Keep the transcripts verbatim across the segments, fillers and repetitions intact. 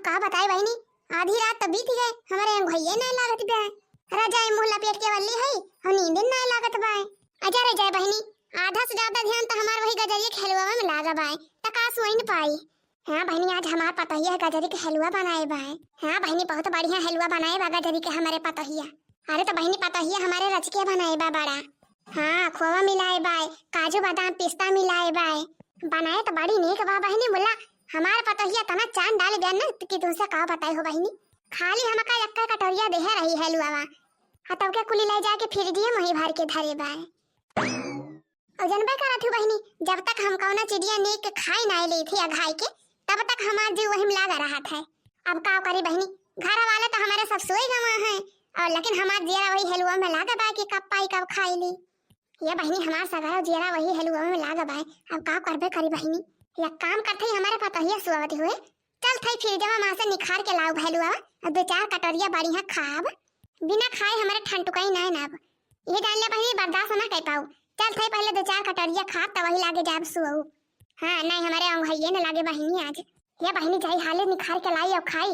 का बताई बहिनी, आधी रात त बीत गए, हमरे अंगोइये नाय लागत बाय। रजाई मुँह लपेट के वल्ली है, हम नींद नाय लागत बाय। अजा रे जाए बहिनी, आधा से ज्यादा ध्यान त हमार वही गजरिये के हलुआ में लागा बाय, त का सोइन पाई। हाँ बहिनी, आज हमार पतोहिया गजरी के हलुआ बनाए बाय। हाँ बहिनी, बहुत बढ़िया हलुआ बनाए बा गजरी के हमरे पतोहिया। अरे त बहिनी, पतोहिया हमारे रचिके बनाए बा बड़ा। हाँ, खोवा मिलाए बाय, काजू बादाम पिस्ता मिलाए बाय। बनाए त बड़ी नीक बा बहिनी, मुला हमार पतोहिया तना चान डाल गया न कि तुमसे का बताई हो बहिनी। खाली हमका एक्के कटोरिया देहे रही हलुआवा, आ तब के कुली ले जाके फ्रिजिया में ही भर के धरे बाय। अउ जनबे करत हू बहिनी, जब तक हम कौनो चिड़िया नीक के खाई नाय लेत ही अघाई के, तब तक हमार जीव वही में लागा रहत है। अब का करी बहिनी, घर वाले त हमारे सब सोई गवा हैं, अउ लेकिन हमार जियरा वही हलुआ में लागा बा कि कब पाई कब खाई ली। ये बहिनी, हमार सगरो जियरा वही हलुआ में लागा बा, अब का करबे करी बहिनी। एक काम करत ही, हमारे पतोहिया सुआवत हुए, चल थई फ्रिजवा मा से निखार के लाउब हलुआ, अब दो चार कटोरिया बढ़िया खाब। बिना खाए हमारे ठंडुकाई नाय नाब। ये जान ले बहिनी, बर्दाश्त ना कर पाऊ। चल थई पहले दो चार कटोरिया खाब, तब वही लागे जाब सुअऊ। हाँ, नाय हमारे अंगोइये न लागे बहिनी आज। ये बहिनी, जाई हाले निखार के लाई अउ खाई।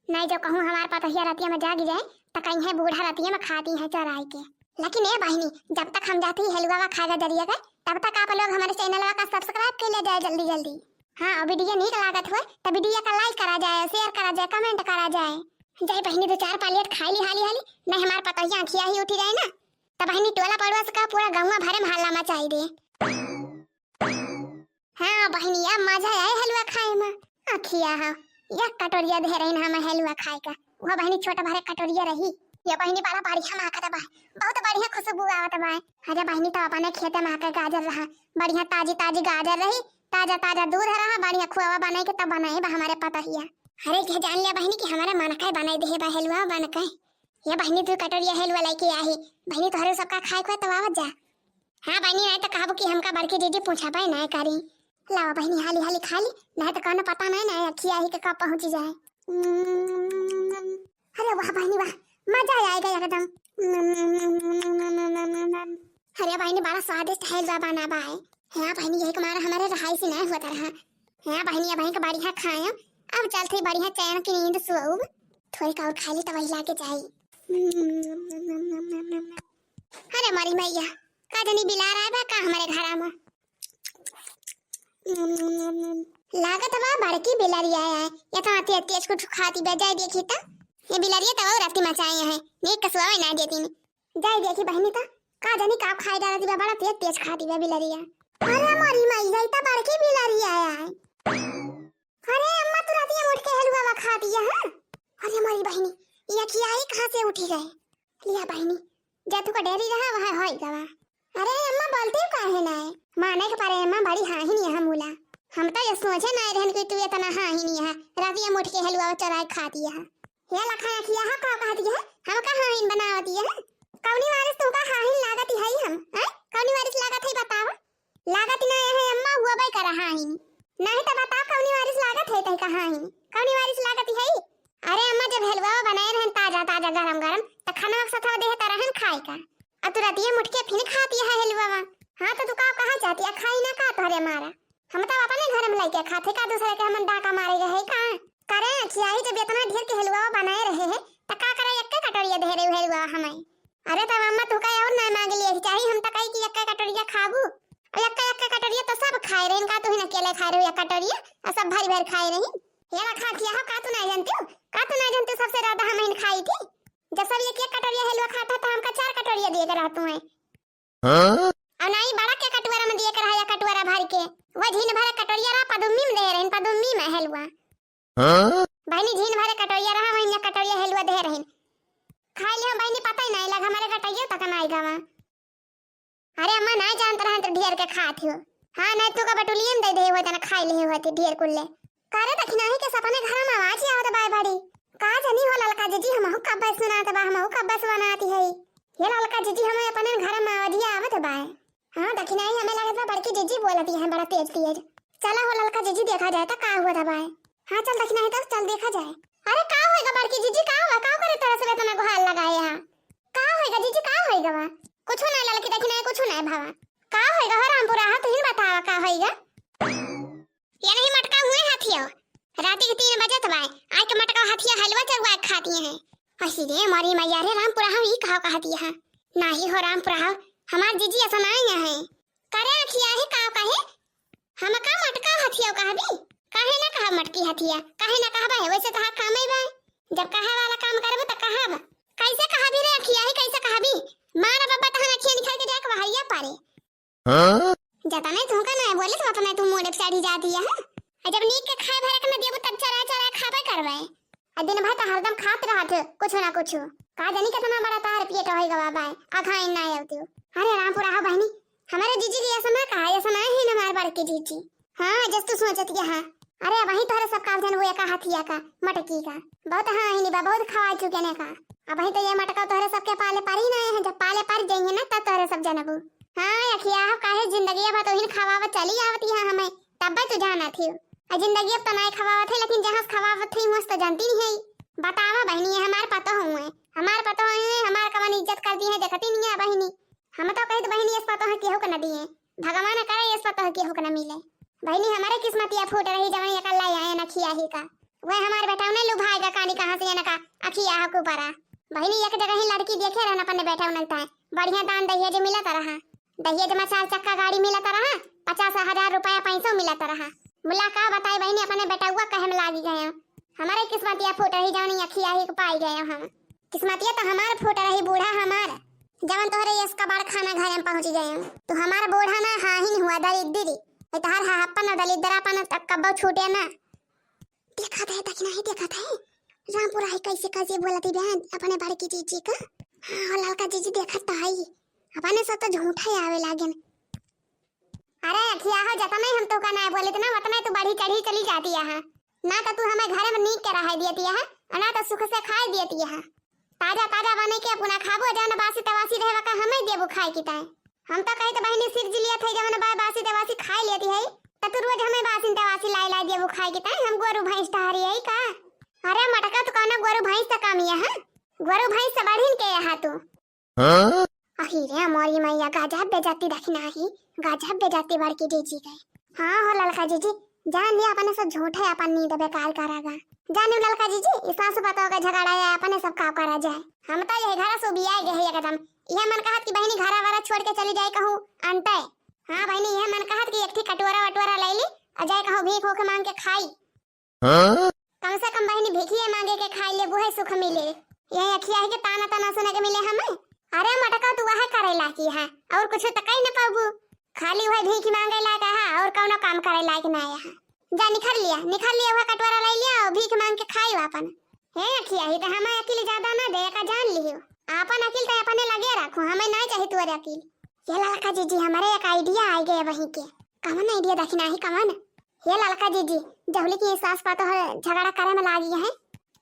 नाय जो कहूँ हमार पतोहिया रतिया में जागी जाए, त कहीं है बूढ़ा रतिया में खाती है चोराई के। लेकिन ए बहिनी, जब तक हम जाती ही हलुआ खाएगा जरिया के, तब तक आप लोग हमारे चैनलवा का subscribe कर लिया जाए जल्दी जल्दी। हाँ, और वीडियो नीक लागत हुए त वीडियो का like करा जाए, share करा जाए, comment करा जाए। जाए बहिनी, दो चार plate खाई ली हाली हाली, नहीं हमार पतोहिया अखिया ही उठी जाए ना, त बहिनी टोला पड़ोस का पूरा गौवा भरे में हल्ला मचाई दे। हाँ बहिनी, अब मजा आए हलुआ खाए में। अखिया हा, एक कटोरिया धे रही हम हलुआ खाए का, वह बहिनी छोटा भरे कटोरिया रही। ये बहिनी बड़ा बढ़िया महकत बा, बहुत बढ़िया खुशबू आवत बा। अरे बहिनी, तो अपने खेते में आके गाजर रहा, बढ़िया ताजी ताजी गाजर रही, ताजा ताजा दूध रहा, बढ़िया खोवा बनाई के तब बनाई बा हमारे पतोहिया। अरे ये जान लिया बहिनी कि हमारे मन का बनाई दे बा हलुआ बन के। ये बहिनी, तू कटोरिया हलुआ लेके आई। बहिनी, तोहरे सबका खाए खुए तब आवत जा। हाँ बहिनी, नहीं तो कहबू कि हमका बड़की जीजी पूछा पाए ना करी। लावा बहिनी, हाली हाली खा ली, नहीं तो कौनो पता नहीं ना अखिया ही के कब पहुँची जाए। अरे वाह बहिनी वाह, मजा आएगा एकदम। अरे बहिनी, बड़ा स्वादिष्ट हलुआ बना बा है। हाँ बहिनी, यही के मारे हमारे रहाई से नहीं होता रहा। हाँ बहिनी, अब बहिनी के बढ़िया खाए, अब चल थी बढ़िया चैन की नींद सुअब। थोड़ी का और खा ली तो वही लागे जाई। अरे मोरी मैया, का जनी बिलार आए बा का हमारे घरा में? लागत बा बड़की बिलरिया है, ये तो आती तेज कुछ खाती बे, जाए देखी त। ये बिलरिया तो और राती मचाए है, नीक कसुआ ना देती ने। जाए देखी बहिनी त, का जनी का खाए डालती बा, बड़ा तेज तेज खाती बे बिलरिया। अरे मोरी मैया, ई तो बड़की बिलरिया है। अरे अम्मा, तू रातिया में उठ के हलुआ खाती है, हाँ? अरे मोरी बहिनी, ये अखिया ही कहाँ से उठी गए? लिया बहिनी, जा तू का डेरी रहा, वहाँ होई गवा। अरे अम्मा, बोलती हूँ काहे ना है? माने के परे अम्मा, बड़ी हाहिन यह मुला। हम तो ये सोचे ना रहन कि तू इतना हाहिन यह, रातिया में उठ के हलुआ चोराए खाती है। हे लखा अखिया, हाँ का कहती है? हम का हाहिन बनावती है? कौनी वारिस तू का हाहिन लागती है हम, हैं? कौनी वारिस लागत है बताओ? लागत ना है अम्मा, हुआ बाई करा हाहिन। नहीं तो बताओ कौनी वारिस लागत है तय का हाहिन? कौनी वारिस लागत है? अरे अम्मा, जब हलुआ बनाए रहन ताजा ताजा गरम गरम, त खाना के साथ देहे त रहन खाए का। अब तू रातिया में उठ के फिर खाती है हलुआ। हाँ तो तू का कहा चाहती है, खाई ना का तोहरे मारा? हम तो अपने घर में लेके खाते का, दूसरे के हम डाका मारे गए है का? करे खियाही, जब इतना ढेर के हलुआ बनाए रहे है त का करे एक कटोरिया दे रहे हलुआ हमें? अरे तब अम्मा तू का और ना मांग लिए चाही, हम तो कही कि एक कटोरिया खाबू। और एक एक कटोरिया तो सब खाए रहे, का तू ही अकेले खाए रहे एक कटोरिया, और सब भरी भरी खाए रही। ये रखा किया हो, का तू नहीं जानती हो? का तू नहीं जानती हो, सबसे ज्यादा हम ही खाई थी। जब सब एक एक कटोरिया हलुआ खाता तो हमका चार कटोरिया दिए के रहतू है। हाँ? और नहीं बड़ा के कटोरा में दिए के रहा या कटोरा भर के, वो झीन भरे कटोरिया रहा पदुम्मी में दे रहे, पदुम्मी में हलुआ। हाँ? बहिनी झीन भरे कटोरिया रहा, वहीं कटोरिया हलुआ दे रहे। खाई लियो बहिनी, पता ही नहीं लगा हमारे गटैया तक ना आई गवा। अरे अम्मा, ना जानत रहन तो ढेर के खात हो। हाँ, नहीं तू का बटुलियन दे दे होते ना, खाई ले होते ढेर कुल्ले। करे दखिनाही के सपने घर में आवाज आवत बाय बड़ी। का जनी हो ललका जीजी, हमहू कब्बे सुनात बा, हमहू कब्बे सुनात है। ये ललका जीजी हमें अपने घर में आवाज आवत बाय। हाँ, दखिनाही हमें लगत बा बड़की जीजी बोलत है बड़ा तेज तेज। चला हो ललका जीजी देखा जाए तो का हुआ था बाय। हाँ, चल दखिनाही तो चल देखा जाए। अरे का होएगा बड़की जीजी, का हुआ? का करे तोरा सब इतना गुहार लगाए है? का होएगा जीजी, का होएगा बा? कुछ ना ललकी दखिनाही, कुछ ना भावा। का होएगा हो रामपुरा, हाँ, तुहिन बतावा का होएगा? ये नहीं मटका हुए हाथियो। राती के तीन बजत बाय, आइके मटका हथिया हलवा चौवा खाती हैं। अही रे मोरी मैया रे, रामपुरा हो, ई कहा कहती है? नाही हो रामपुरा हो, हमार जीजी ऐसा नाही है। करे अखिया ही का कहे? हम का मटका हथिया कहबी? काहे ना कहा मटकी हथिया? काहे ना कहबा है? वैसे तो हाथ कामे बा। जब कहे वाला काम करबो त कहब। कैसे कहबी रे अखिया ही, कैसे कहबी? मार बब्बा तहन अखिया निकाल के जाके बहरिया पारे। हाँ? जतने तुमका ना बोले तो उतने तुम मोड़े पे चढ़ी जाती है, हाँ? और जब नीक के खाए भरे के ना देबो तब चरा चरा खाबे करबे। आ दिन भर तो हरदम खात रहत हो कुछ ना कुछ। का जानी कितना बड़ा तार पेट होई गवा बाय, आ खाइन ना आवती हो। अरे रामपुरा हो बहिनी, हमारे जीजी की ऐसा ना कहा, ऐसा ना है ना हमारे बड़की जीजी। हाँ, जस तू सोचत के हाँ। अरे वही तोहरे सब काम जन वो एका हथिया का, मटकी का। बहुत हाँ ही नहीं बा, बहुत खवा चुके ने का। अब वही तो ये मटका तोहरे सबके पाले पर ही ना आए हैं, जब पाले पर जाएंगे ना तब तोहरे सब जनबू। हाँ, अखिया हो काहे जिंदगी अब तो हिन खवावा चली आवती है हमें, तब तू जाना थी। आ जिंदगी अब तो नाय खवावत है, लेकिन जहाँ से खवावत है, वहाँ से तो जानती नहीं है। बतावा बहिनी, ये हमार पतो हुए, हमार पतो हुए, हमार कवन इज्जत कर दी है, देखती नहीं है बहिनी। हम तो कहित बहिनी, इस पतो है केहू के न दिए, भगवान करे इस पतो है केहू के न मिले। बहिनी, हमारे किस्मतिया फूट रही, जवन ये कल्ला आए न खिया ही का। वह हमार बेटा उन्हें लुभाएगा कानी कहाँ से ये न का अखिया हकू परा। बहिनी, एक जगह ही लड़की देखे रहन अपने बेटा उन्हें ताए, बढ़िया दान दहेज मिलत रहा। दहेज में चार चक्का गाड़ी मिलत रहा, पचास हजार रुपया पैसो मिलत रहा। मुला का बताई बहिनी, अपने बेटउआ कहे में लागी गए। हमारे किस्मतिया फूट रही, जौनी अखिया ही के पाई गए हम। किस्मतिया तो हमार फूट रही, बूढ़ा हमार, जवन तोहरे यस कबाड़ खाना घरे में पहुँच गए। तू हमार बूढ़ा ना, हाहिन हुआ दरिद्री। ए तहार हाहप्पन और दलिद्रापन तक कब्बो छूटे ना। देखत है, दखिना ही देखत है। रामपुरा ही कैसे कैसे बोलती बहन अपने बड़की जीजी का। हाँ, हो ललका जीजी देखत तो है। अपने सब तो झूठा ही आवे लागेन। अरे अखिया हो, जतना ही हम तोका ना बोलित ना, उतना ही तू बढ़ी चढ़ी चली जाती है। ना तो तू हमें घर में नीक के रहे दियती है, और ना तो सुख से खाए दियती है। ताजा ताजा बने के अपना खाबो, जौन बासी तवासी रहे का हमें देबू खाए की ताए। हम तो कही तो बहिनी सिर जिलिया थे, जौन बा-, बासी तवासी खाए लेती है, तो तू रोज हमें बासी तवासी लाई लाई देबू खाए की ताए। हम गोरू भैंस टहरी है का? अरे मटका, तू कौनो गोरू भैंस से कम है, हाँ? गोरू भैंस से बढ़िन के यहाँ तू। हाँ? अही रे मोरी मैया, गजब बेइज्जती दखिना ही, गजब बेइज्जती बड़की जीजी के। हाँ हो ललका जीजी, जान लिया अपने से झूठे अपन नींद बेकार करागा। जानियो ललका जीजी, ई सासु पतोह का झगड़ा है, अपने सब का करा जाए। हम तो यही घर से उबिया गए हैं एकदम। यह मन कहत कि बहिनी घरा वाला छोड़ के चली जाए कहूँ अंटे। हाँ बहिनी, यह मन कहत कि एक ठी कटोरा वटोरा ले ली और जाए कहूँ भीख होके मांग के खाई। हाँ? कम से कम बहिनी भिखिए मांगे के खाई ले, वही सुख मिले। यही अखिया ही के ताना ताना सुने के मिले हमें। अरे मटका, तू वह करे लायक है, और कुछ तो कही न पाबू। खाली वह भीख मांगे लायक है, और कौनो काम करे लायक ना है। जा निखर लिया, निखर लिया, वह कटोरा ले लिया और भीख मांग के खाई अपन। हे अखिया ही तो हमें अकिल ज्यादा ना दे, का जान लियो। आपन अकिल तो अपने लगे रखो, हमें ना चाही तोरे अकिल। ये ललका जीजी, हमारे एक idea आ गए वहीं के। कवन idea दखिना ही कवन? ये ललका जीजी, जहुली की सास पतोह झगड़ा करे में लागी है,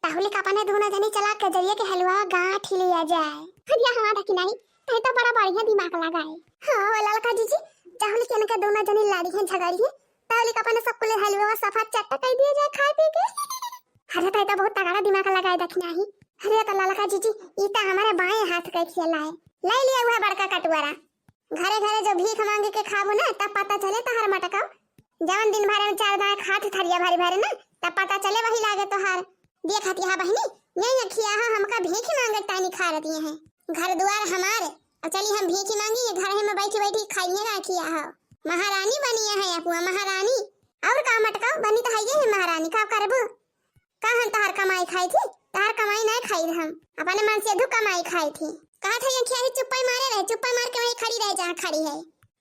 तहुली का अपने दोनों जनी चला के जरिए के हलवा गांठ लिया जाए। हदिया हवा दखिना ही, तही तो बड़ा बढ़िया दिमाग लगाए। हाँ, वो ललका जीजी, जहुली के इनके दोनों जनी लड़ी हैं, झगड़ी हैं, तहुली का अपने सब कुल हलवा सफा चट्टा कर दिया जाए खाए पी के। अरे, तही तो बहुत तगड़ा दिमाग लगाए दखिना ही। अरे, तो ललका जीजी, ई तो हमारे बाएं हाथ के खेला है। ले लिया हुआ बड़का कटोरा। घरे घरे जो भीख मांगे के खाबो ना, तब पता चले तोहार मटकाओ। जवन दिन भर में चार दाएं खात थरिया भरी भरी ना, तब पता चले वही लागे तोहार। देखत यहाँ बहिनी, यही अखिया हा हमका भीख मांगे तानी खा रहती हैं। घर दुआर हमार, और चली हम भीख मांगी, ये घर में बैठी बैठी खाइए ना अखिया हा। महारानी बनी है अपुआ, महारानी। और का मटकाओ, बनी तो है ये है महारानी, का करबू? का हम तहार कमाई खाई थी? तहार कमाई नहीं खाई हम, अपने मन से धू कमाई खाई थी। कहा था ये खियाही चुप्पा ही मारे रहे, चुप्पा मार के वहीं खड़ी रहे जहाँ खड़ी है।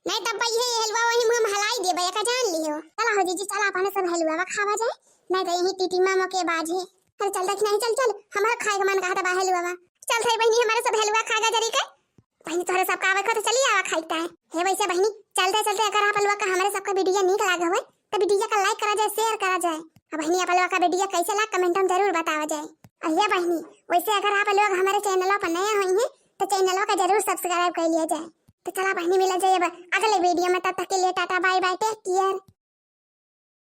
नहीं तब ये हलवा वही मुँह में हलाई देबे, का जान लियो। चला हो जीजी, चला अपने सब हलवा खावा जाए, नहीं तो यही टीटी मामा के बाज है। अरे चल दखिना ही, चल चल, हमार खाए के मन कहत बा हलवा। चल थे बहिनी, हमारे सब हलवा खाएगा जरी के। बहिनी, तोहरे सबका आवे को तो चली आवा खाई ताए। हे वैसे बहिनी, चलते चलते अगर आप लोग का हमारे सबका video नीक लागे होए, तो video का like करा जाए, share करा जाए। अब बहिनी, आप लोग का video कैसे लाग, comment में जरूर बतावा जाए। और ये बहिनी, वैसे अगर आप लोग हमारे channel पर नए हुई हैं, तो channel का जरूर subscribe कर लिया जाए। तो चला बहिनी, मिला जाए अब अगले video में, तब तक के लिए टाटा, bye bye, take care।